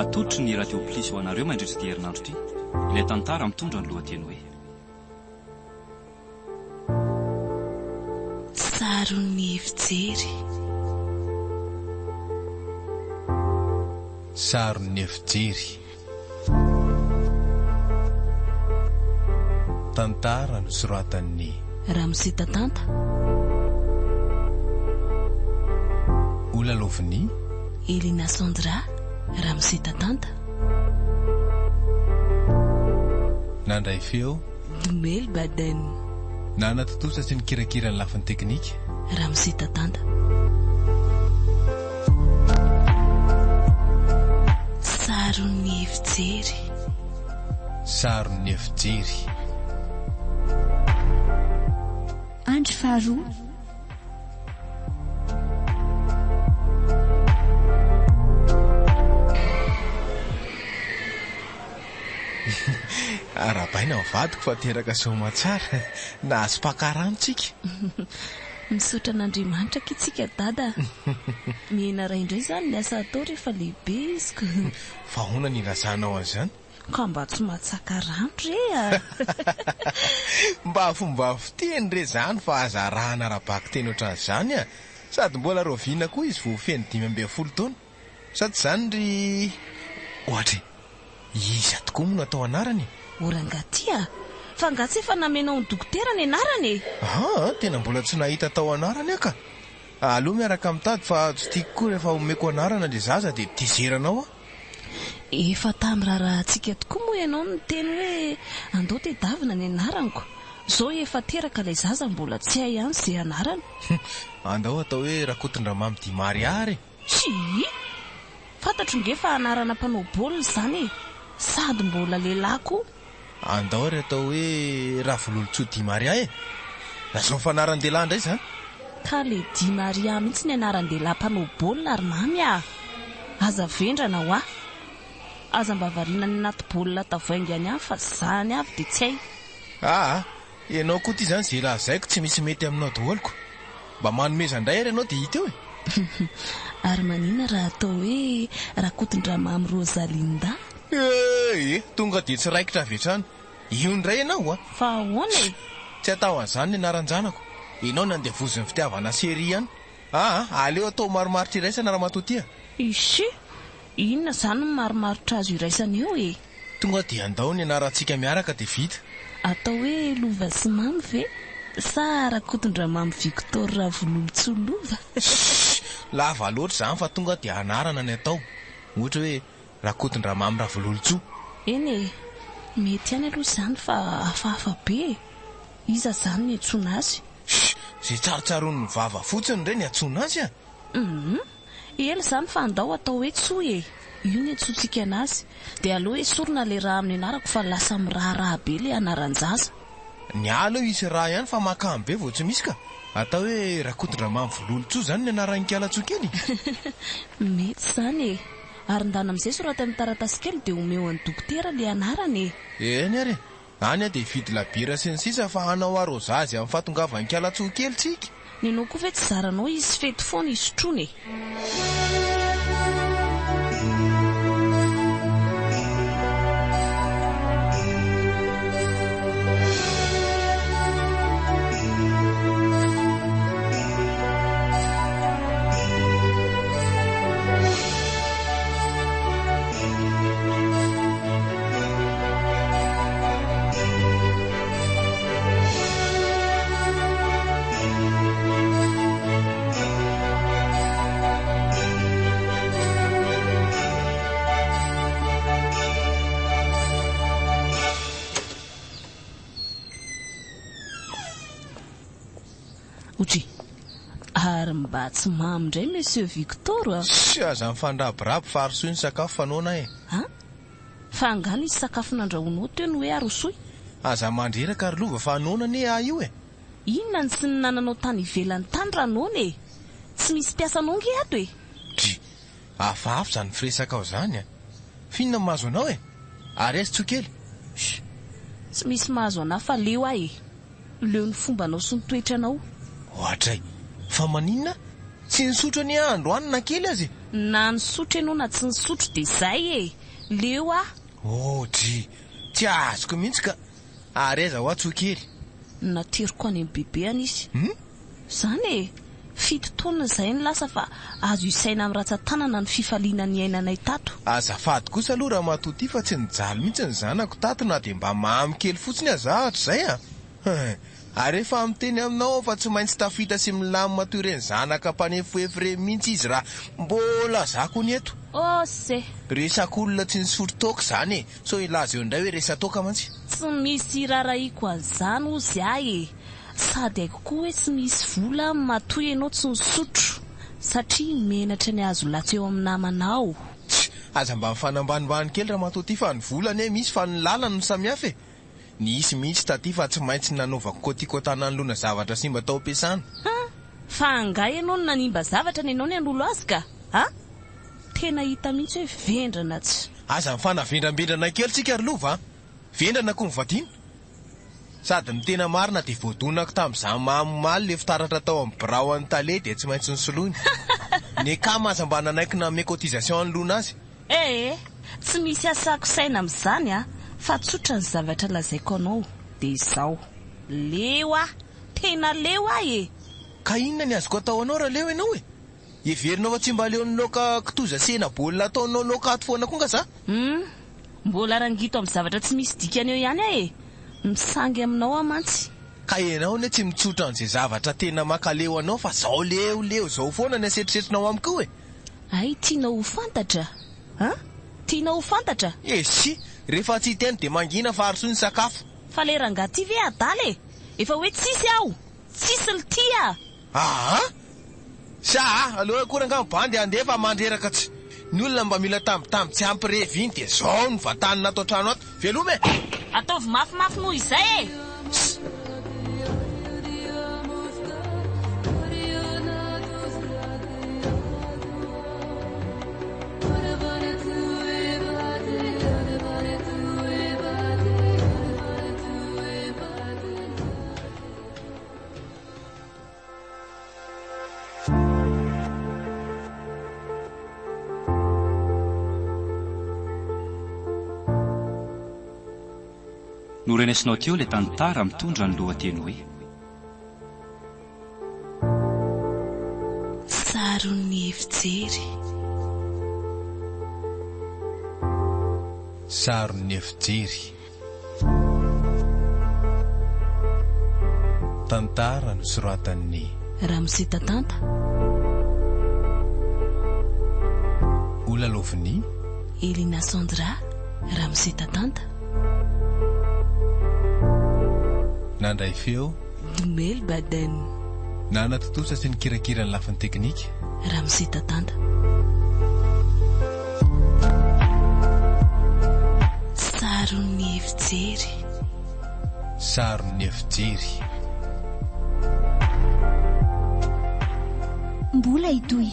Atolotry ny Radio Plus ho anareo mandritra ity herinandro ity ilay tantara mitondra ny lohateny hoe. Saron'ny efijery. Saron'ny efijery. Tantara nosoratan'i. Ramose Tatanta. Holalaovin'i. Elina Sandra, Ramose Tatanta. Nandray feo. Domely Baden. Nanatontosa sy nikirakira ny lafiny teknika. Ramose Tatanta. Saron'ny efijery. Saron'ny efijery. Andry faharoa. Arahabaina ny vadiko fa teraka soamatsara. Nahazo mpaka rano tsika. Misaotra an'Andriamanitra akia tsika dada a! Mihena ray indray izany ny asa atao rehefa lehibe izy ko. Fa ahoana ny ilazanao an'izany? Ka mba tsy mahatsaka rano re a! Mba fomba fiteny re izany fa aza arahana ara-bakiteny ohatran'izany a! Sady mbola rahoviana koa izy vao feno 15 taona? Sa tsy izany ry. Ohatra e! Iza tokoa moa no atao anarany e? O rangahy ty a! Fa angaha tsy efa namenao ny dokotera ny anarany e? Aa, tena mbola tsy nahita atao anarany aho ka! Aleo miaraka mitady fa tsy tiako koa rehefa omeko anarana le zaza dia tezeranao aho. Efa tamin'ny raharahantsika tokoa moa ianao no niteny hoe andao tedavina ny anaranko. Izao efa teraka ilay zaza mbola tsy hay ihany izay anarana. Andao atao hoe Rakotondramamy Dimaria ary e! Tsia! Fantatro nge fa anarana mpanao baolina izany e! Sady mbola lehilahy koa. Andao ary atao hoe Ravololotsoa Di Maria e! Lazao fa anaran-dehilahy indray izany. Ka le Di Maria mihitsy ny anaran-dehilahy mpanao baolina ry Mamy a! Aza vendrana hoa! Aza mba variana any anaty baolina tavoahangy any ihany fa zany avy dia tsy hay. Aa! Ianao koa ity izany izay lazaiko tsy misy mety aminao daholo ko! Mba manomeza indray ary ianao dia hita eo e! Ary maninona raha atao hoe Rakotondramamy Rosalinda? Ee! Tonga dia tsy raikitra avy hatrany. Io indray ianao a! Fa ahoana e? Tsy atao an'izany ny anaran-janako. Ianao nandevozin'ny fitiavana série ihany. Aa! Aleo atao marimaritra iraisana ramatoa ty a! Ishi! Inona izany ny marimaritra azo iraisana eo e? Tonga dia andao ny anarantsika miaraka dia vita. Atao hoe Lova sy Mamy ve? Sa Rakotondramamy Victor Ravololotsoa Lova? Shh! Lava loatra izany fa tonga dia anarana ny atao. Ohatra hoe Rakotondramamy Ravololotsoa. Eny e! Mety ihany aloha izany fa hafahafa be e! Iza izany no iantsoana azy? Shh! Izay tsarotsaroan'ny vava fotsiny re ny iantsoana azy a! Hum! Ela izany fa andao atao hoe Tsoa e! Io ny antsointsika anazy. Dia aleo esorina ilay raha amin'ny anarako fa lasa miraharaha be ilay anaran-jaza. Ny ahy aleo hisy raha ihany fa mahakamo be vao tsy misy ka! Atao hoe Rakotondramamy Vololotsoa izany ny anaran'ikala Tsoa kely? Mety izany e! Ary ndana amin'izay soraty amin'ny taratasy kely dia omeo an'i dokotera ilay anarana e! Eny ary e! Any aho dia hividy labiera sy ny sisa fa hanao arrosage amin'ny fahatongavan'i Kalatsoa kely tsika. Nenao koa ve tsy zaranao hisy fety foana hisotroana e? Otri. Ary mba tsy mamo indray Monsieur Victor a! Tsia, aza mifandrabiraby fa arosoy ny sakafo fa noana e! An? Fa angaha nisy sakafo nandrahoinao teo no hoe arosoy? Aza mandreraka ry Lova fa noana anie ahy io e! Inona no tsy ninananao tany ivelany tany raha noana e? Tsy misy mpiasanao nge ato e! Dry! Hafahafa izany firesakao izany a! F'inona no mahazo anao e? Ary aiza Tsoa kely? Chut! Tsy misy mahazo anah fa leo aho e! Leo ny fombanao sy ny toetranao. Oadray! Fa maninona? Tsy nisotro anie aho androany na kely aza e! Na nisotro ianao na tsy nisotro dia izay e! Leo aho. Oh dry! Tsy azoko mihitsy ka! Ary aiza hoa tsoa kely? Nateriko any amin'i Bebe any izy. Hum? Izany e! Fito taona izay no lasa fa azo isaina amin'ny ratsan-tanana ny fifaliana niainanay tato. Azafady kosa aloha ramatoa ty fa tsy nijaly mihitsy ny zanako tato na dia mba mamy kely fotsiny aza aho hatrizay a! Hein! Ary efa miteny aminao aho fa tsy maintsy tafita sy milamina toy ireny zanaka mpanefoefo ireny mihitsy izy raha mbola za koa ny eto. Ose! Resak'olona tsy nisotro toaka izany e! Sao hilaza eo indray hoe resa-toaka mantsy. Tsy misy irarahiako an'izany hozy ahy e! Sady haiko koa hoe tsy misy vola matoa ianao tsy nisotro satria menatra ny hahazo latsa eo amin'ny namanao. Tsia! Aza mba mifanambanimbany kely ramatoa ty fa ny vola anie misy fa ny lalana no samihafa e! Nisy mihitsy taty fa tsy maintsy nanaovako kôtikôta nanoloana zavatra simba tao am-piasana. An! Fa angaha ianao no nanimba zavatra ny anao ny hanolo azy ka! An! Tena hita mihitsy hoe vendrana tsy. Aza mifanavendrambendrana kely tsika ry Lova a! Vendrana ko mivadiana! Sady ny tena marina dia voadonako tamin'izaho mamo omaly le fitaratra tao amin'ny birao an'i tale dia tsy maintsy nosoloina. Ny akama aza mba nanaiky nanome cotisation hanoloana azy. Ee, tsy misy asako saina amin'izany a, fa tsotra ny zavatra lazaiko anao dia izao, leo aho, tena leo aho e! Ka inona ny azoko atao anao raha leo ianao e? Heverinao fa tsy mba leon'ny laoka kitoza sy hena baolina ataonao laoka ato foana koa nga za? Hum, mbola rangito amin'ny zavatra tsy misy dikany eo ihany aho e! Misangy aminao aho mantsy. Ka ianao anie tsy mitsotra an'izay zavatra tena mankaleo anao fa zao leo leo zao foana ny asetrisetrinao amiko io e! Hay tianao ho fantatra an? Tianao ho fantatra? Esy! Rehefa tsy hiteny dia mangina fa arosoy ny sakafo. Fa le rangahy ty ve adala e? Efa hoe tsisy aho! Tsisy lty a! Aa! Sa a! Aleo akory angaha mibandy handeha fa mandreraka tsy! Ny olona mba mila tambitamby tsy ampy revy iny dia zao no vatanina ato an-trano ato! Veloma e! Ataovy mafimafy noho izay e! Ss! Norenesinao teo ilay tantara mitondra ny lohateny hoe. Saron'ny efijery. Saron'ny efijery. Tantara nosoratan'i. Ramose Tatanta. Holalaovin'i. Elina Sandra, Ramose Tatanta. Nandray feo. Domely Baden. Nanatontosa sy nikirakira ny lafiny teknika. Ramose Tatanta. Saron'ny efijery. Saron'ny efijery. Mbola hitohy.